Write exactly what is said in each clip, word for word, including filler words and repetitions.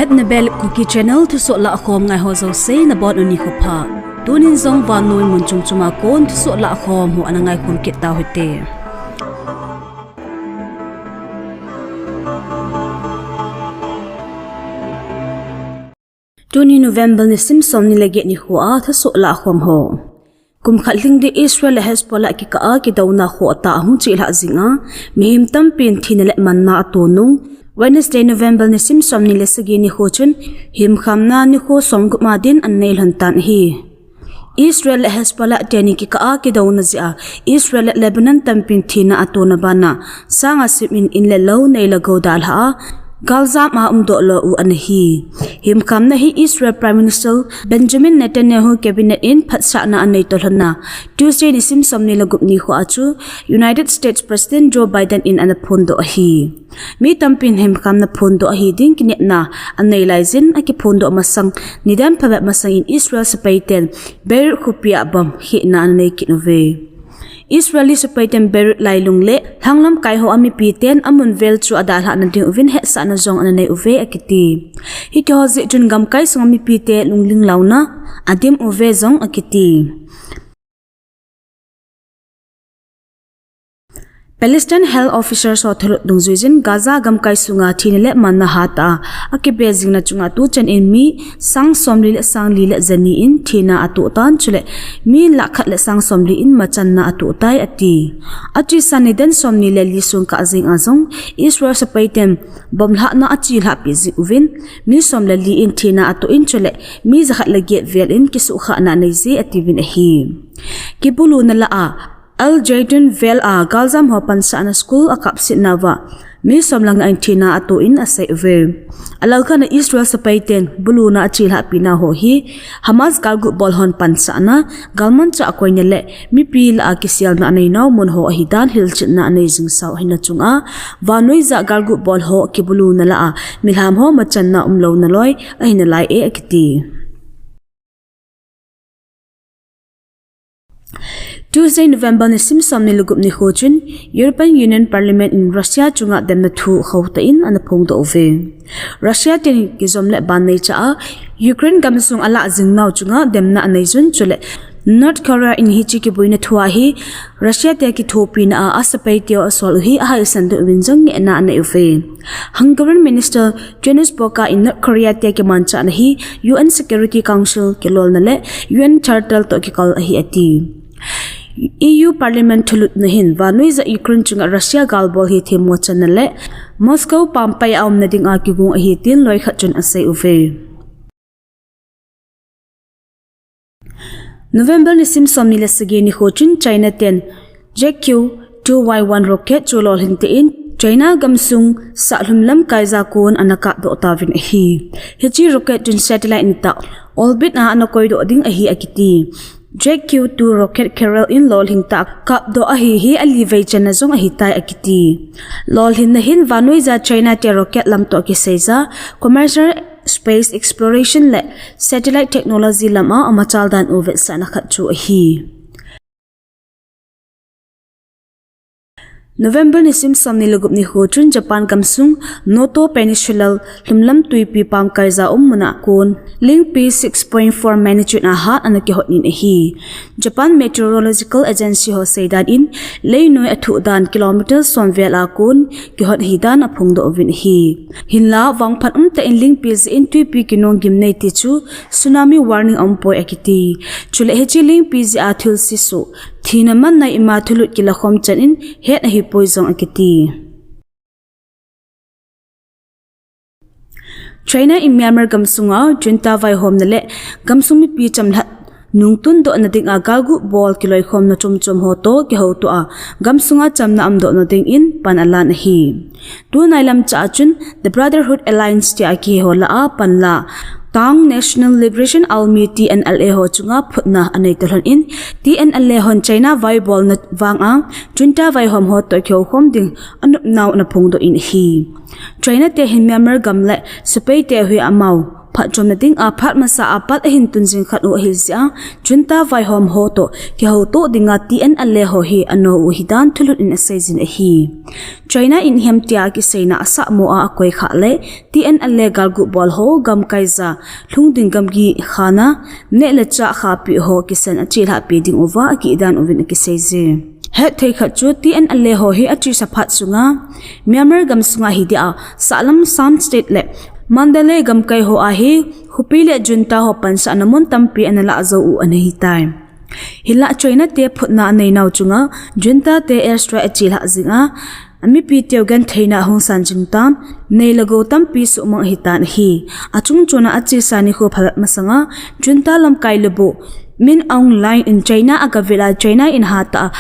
At Nebel Kuki Channel thusoh lahkhom ngai ho jouse nabonun nikho pha. Tunin jong vannoi mun chom choma kon thusoh lahkhom ho ana ngaikhom kit tau hite. Tuni November nisim somni le get nikhoa thusoh lahkhom ho. Kum khat lhing ding Israel le Hezbollah kikah a kidouna khohtah ahung chelhah jinga, mihem tampin thina le manna ato nung, Wednesday, November nisim somni le sagi nikho chun, himkhamna nikho somgup ma din anei lhon tan ahi. Israel le Hezbollah teni kikah a kidouna jeh a, Israel le Lebanon tampin thina atona bana, sang asim in in le lou neilagou dalha a, galjam a umdoh lou u ana hi. Himkhamna hi Israel Prime Minister Benjamin Netanyahu cabinet in phatsahna anei tolhon a, Tuesday nisim somni le gup nikhoa chu United States President Joe Biden in ana phondoh ahi. Mi tampin himkhamna phondoh ahi ding kinepna anei laijin akiphondoh masang, nidan phabep masang in Israel sepaiten Beirut khopia bomb khehna anei kit uve. Israeli sepaiten Beirut lailung le lhanglamkai hoa mipiten amun vel chu adalhah na ding uvin hetsahna jong ana nei uve akiti. Hitiho jeh chun gamkai sunga mipite lungling launa adim uve jong akiti. Palestine health officers ho thulut dungjuijin Gaza gamkai sunga thina le manna hatah a akibe jingna chunga tuchan in mi sang somli le sang li le jani in thina atoh tan chule mi lakh khat le sang somli in machanna atoh tai ati. Achesa nidan somni le li sung kah jinga jong Israel sepaiten bomb lhahna achelhahpi jing uvin mi som le li in thina atoh in chule mi jakhat le get vel in kisuhkhahna aneije atiuvin ahi. Kibuluna lah a Al Jaytun vel a galjam ho pansahna school akapsetnauva mi som le nga in thina atoh in asei uve. Alangkhat a Israel sepaiten buluna achelhahpi nau ho hi Hamas galguh bol hon pansahna, galmanchah akoina le mipi lah a kiselna aneinau mun ho ahidan hilchetna anei jing sau ahina chunga, vannoija galguh bol ho kibuluna lah a milham ho machanna umlouna loi ahi nalai e akiti. Tuesday, November nisim somni le gup nikho chun European Union Parliament in Russia chunga demna thu khohtah in ana phongdoh uve. Russia ten kijom le ban neicha a Ukraine gamsung alah jingnau chunga demna aneijun chule North Korea in hiche kiboina thua hi Russia te kithopina a asepai teu asol u hi ahaisan doh uvin jong ngehna anei uve. Hungarian Minister Janusz Boka in North Korea te kimanchahna hi U N Security Council kilolna le U N Charter toh kikal ahi ati. E U Parliament thulutna hin vannoija Ukraine chunga Russia galbol hi themmo channa le Moscow pampai a umna dinga kigong ahi tin loikhat chun asei uve. November nisim somni le sagi nikho chun China ten J Q two Y one rocket chu lolhing tein China gamsung sahlum lamkai ja kon ana kapdoh tauvin ahi. Hiche rocket chun satellite nitah orbit a ana koidoh ding ahi akiti. J Q two rocket carrier in lolhing tah a kapdoh ahi hi ali vei channa jong ahitai akiti. Lolhinna hin vannoija China te rocket lam toh kiseija commercial space exploration le satellite technology lam a amachal dan u vetsahna khat chu ahi. November nisim somni le gup nikho chun Japan gamsung Noto Peninsula lhumlam twipi pamkai ja um muna kon lingpi six point four magnitude a hat ana kihot in ahi. Japan Meteorological Agency ho seidan in leinoi athuh dan kilometer som vel a kon kihot ahidan aphongdoh uvin ahi. Hinla vangphat umtah in lingpi jeh in twipi kinung gimnei ti chu tsunami warning aumpoi akiti. Chule hiche lingpi jeh a thilse soh, thina manna ima thulut kilakhom chan in het ahipoi jong akiti. China in Myanmar gamsunga junta vaihomna le gamsung mipi chamlhat nungtun dohna dinga galguh bol kiloikhomna chomchom ho toh kihoutoh a gamsunga chamna umdohna dingin pan alan ahi. Tunai lamchah a chun The Brotherhood Alliance tia kihe ho lah a panla Ta'ang National Liberation Army, T N L A ho chunga phutna anei tolhon in, T N L A hon China vaibolna vanga junta vaihom ho toh kihoukhom ding anopnau ana phongdoh in ahi. China te hin Myanmar gam le sepai te hi amau Phatchomna dinga phat masa a pat ahin tun jing khat u ahi jeh a, junta vaihom ho toh kihoutoh dinga T N L A ho hi ano u ahidan thulut in aseijin ahi. China in hiam tia kiseina asah mo a akoi khah le, T N L A galguh bol ho gamkai ja, lhung ding gamgi khana, neh le chah khapeh ho kisen achelhah peh ding uva akidan uvin akiseije. Hetthei khat chu T N L A ho hi achesa phat sunga Myanmar gam sunga hi dia, sahlam Shan State le Mandalay gamkai ho a hi khopi le junta ho pansahna mun tampi ana lah jou u ana hitai. Hinlah China te phutna anei nau chunga junta te airstrike achelhah jing a, amipi teu gentheina ahung san jing tan, nei le gou tampi suhmang ahitan ahi. Achungchona achesa nikho phabep masanga junta lamkai lubuh Min Aung Hlaing in China agavil a China in hatah a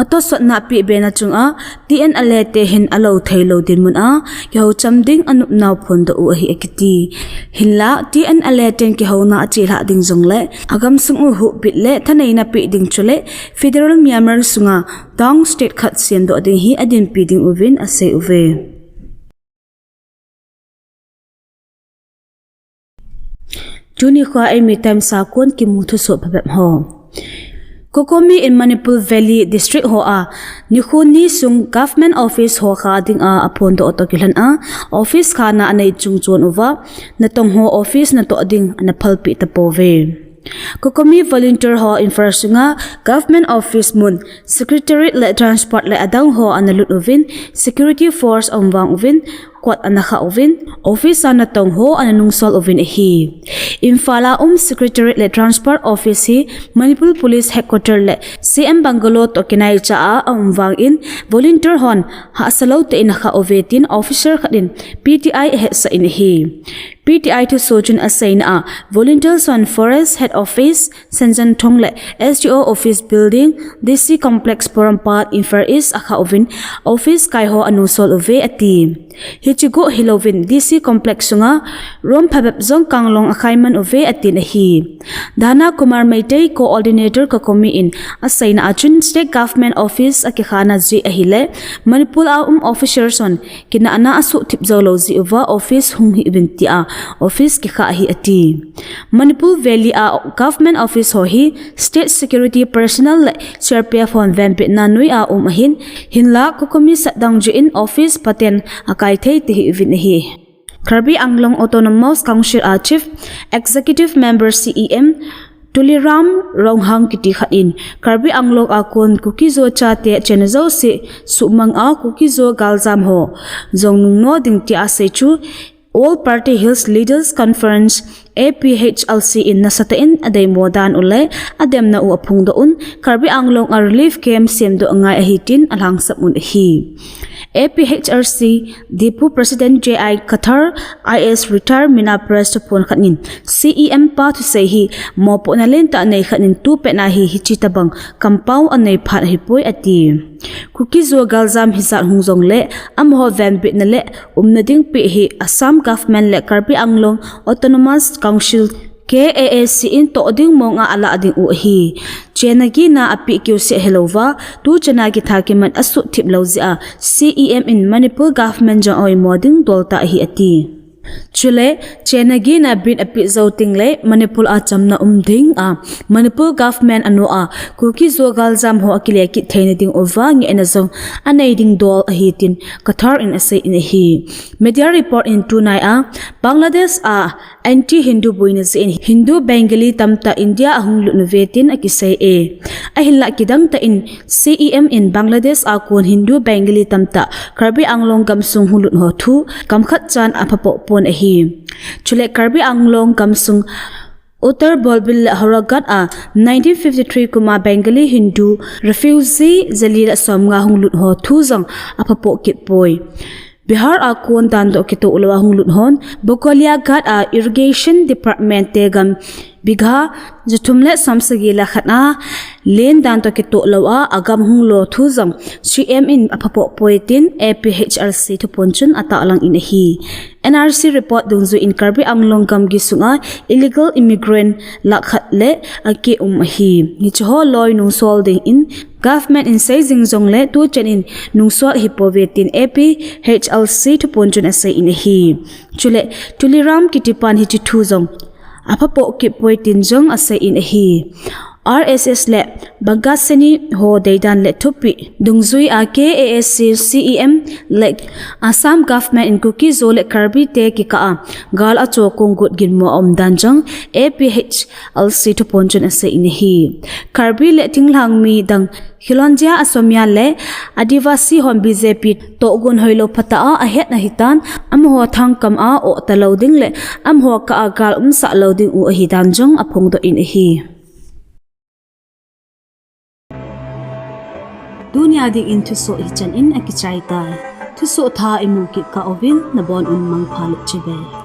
atosotna pehbena chunga T N L A te hin alou theilou dinmun a kihoucham ding anop nau phondoh u ahi akiti. Hinlah T N L A ten kihouna achelhah ding jongle agamsung u huhbit le thaneina peh ding chule Federal Myanmar sunga town state khat semdoh ding hi adinpi ding uvin asei uve. Tuni khoa Eimi Times a kon kimu thusoh phabep ho. COCOMI in Manipur Valley District ho a nikho ni sung government office ho kha dinga aphondoh toh kilhon a, office khana anei chungchon uva natong ho office natoh ding ana phalpeh tapouve. COCOMI volunteer ho Imphal sunga government office mun, secretariat le transport le adang ho analut uvin, security force aum vang uvin, kot ana khah uvin, office a natong ho ana nungsol uvin ahi. Imphal a um secretariat le transport office hi Manipur Police Headquarter le C M Bungalow toh kinaicha a aum vangin volunteer hon hahsa lou tah in akhah uve tin officer khat in P T I ahetsah in ahi. P T I thusoh chun aseina a, volunteers hon Forest Head Office, Senjanthong le S D O Office Building, D C Complex Porompat, Imphal East akhah uvin, office kai ho anungsol uve ati. Hiche guh hilouvin D C Complex sunga room phabep jong kanglong akhai man uve atin ahi. Dana Kumar Meitei, Coordinator COCOMI in aseina a chun State Government Office akikhana jeh ahile, Manipur a um officers hon kinahna asuhthip joulou jeh uva office hung hih uvin tia office kikhah ahi ati. Manipur Valley a government office ho hi state security personnel le C R P F hon venbitna noi a um ahin, hinlah COCOMI satdang jeh in office paten akai thei tahih uvin ahi. Karbi Anglong Autonomous Council a Chief Executive Member C E M Tuliram Ronghang kiti khat in Karbi Anglong a kon Kuki-Zo chate chenna jouse suhmang a Kuki-Zo galjam ho jong nungno ding tia asei chu All Party Hills Leaders Conference, A P H L C in nasatah in adeimo dan u le ademna u aphongdoh un, Karbi Anglong a relief camp semdoh angai ahi tin alhangsap un ahi. A P H L C Diphu President J I Kathar, I A S retired, mina press thuphon khat in C E M pa thusei hi mopohna lentah nei khat in tupet na hi hiche tobang kampao anei phat ahipoi ati. Kuki-Zo galjam hijat hung jongle amaho venbitna le umna ding peh hi Assam Government le Karbi Anglong Autonomous Council, K A A C in toh ding mong a alah ding u ahi. Chenna gihna apeh kiuseh hilouva, tuchan a kitha kiman asuhthip lou jeh a C E M in Manipur Government jong oimo ding dol tah ahi ati. Chule, chenna gihna bin apeh jou tengle Manipur a chamna um ding a, Manipur Government ano a Kuki-Zo galjam ho akile kit theina ding uva ngehna jong anei ding dol ahi tin Kathar in asei in ahi. Media report in tunai a Bangladesh a anti-Hindu boina jeh in Hindu Bengali tamtah India ahung lut uve tin akisei e. Ahinlah kidang tah in C E M in Bangladesh a kon Hindu Bengali tamtah Karbi Anglong gamsung hung lut ho thu kamkhat chan aphapoh pon ahi. Chule Karbi Anglong gamsung Uttar Borbil le Howraghat a nineteen fifty-three kum a Bengali Hindu refugee jali le somnga hung lut ho thu jong aphapoh kit poi. Bihar a kon dandoh kitoh lou a hung lut hon, Bokolia Ghat a Irrigation Department te gam bigha jathum le somsagi le khat a len dan toh kitoh lou a agam hung lo thu jong C M in aphapoh poi tin A P H L C thuphon chun atahlang in ahi. N R C report dungjui in Karbi Anglong gamgi sunga illegal immigrant lakh khat le akeh um ahi. Hiche ho loi nungsol ding in government in sei jing jongle tuchan in nungsol ahipouve tin A P H L C thuphon chun asei in ahi. Chule Tuliram kitipan hiche thu jong aphapoh kit poi tin jong asei in ahi. R S S le Banga Seni ho deidan le thupeh dungjui a K A A C C E M le Assam government in Kuki-Zo le Karbi te kikah a gal acho kong gut ginmo aum dan jong A P H L C thuphon chun asei in ahi. Karbi le thinglhang mi dang Khilonjia Asomia le Adivasi hon B J P tohgon hoilou phatah a ahet ahitan, amaho thangkam a oh talou ding le amaho kah a gal umsah lou ding u ahidan jong aphongdoh in ahi. Tunia dingin thusoh hichan in akichai tai. Thusoh thah imu kit kah uvin nabon un mangpha le chibai.